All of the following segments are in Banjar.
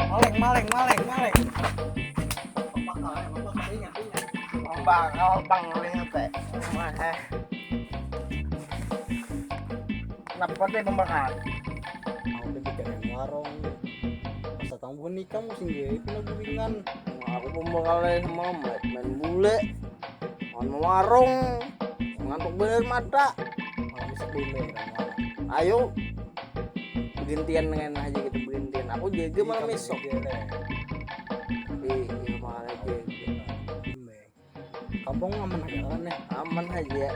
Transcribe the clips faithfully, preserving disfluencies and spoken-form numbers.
Maleng, maleng, maleng, maleng. Bakal pangalih teh. Rumah eh. Kenapa teh pembakar? Aku teh bicara warung. Masa tamu nikah musim dia pina guringan. Aku pembakal aja semalam main bule. Main warung. Ngantuk bener mata. Malam bisa bule kan. Ayo. Bergantian dengan aja gitu, bergantian. Aku jaga malam esok. Iya, iya, malah jaga. Kampung aman aja kan nih. Aman aja.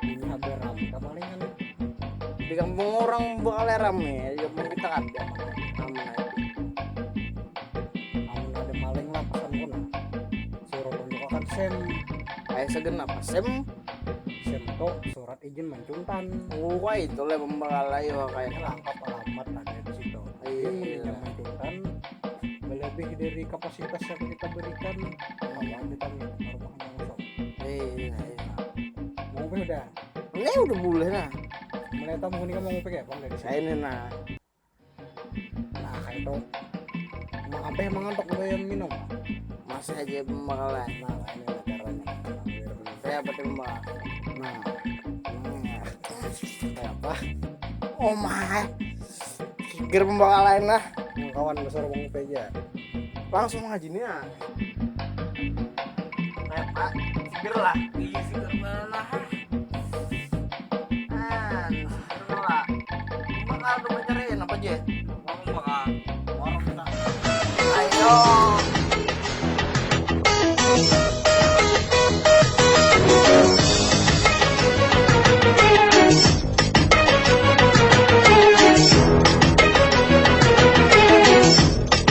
Ini hampir ramai kemalingan. Di kampung orang bakal rame, di kampung kita kan aman aja. Amun ada maling lah pesan pun. Suruh tunjukkan sem. Kayak segenap sem. Sem tuh surat izin mancuntan. Oh, wah, itu lah pembakal ayo kayak Ini lengkap alamat ada di situ. Iya. Dia punya mancuntan lebih dari kapasitas yang kita berikan. Apa kita nih rumahnya langsung. Iya, iya. Mau ngopi udah. Ini udah boleh nah. Mulai tamu ini kan mau ngopi kayak apa dari sini? Kayak ini nah. Nah kayak itu. Emang apa emang untuk lo yang minum? Masih aja pembakalan. Nah ini lah caranya. Saya apa tuh mbak? Nah, nah. Kayak apa? Oh my. Seger pembakalan lah. Yang kawan besar mau ngopi aja. Langsung aja nih ya. Kayak apa? Seger lah. Iya seger mana? Ah, seger lah. Pembakal udah mencariin apa aja?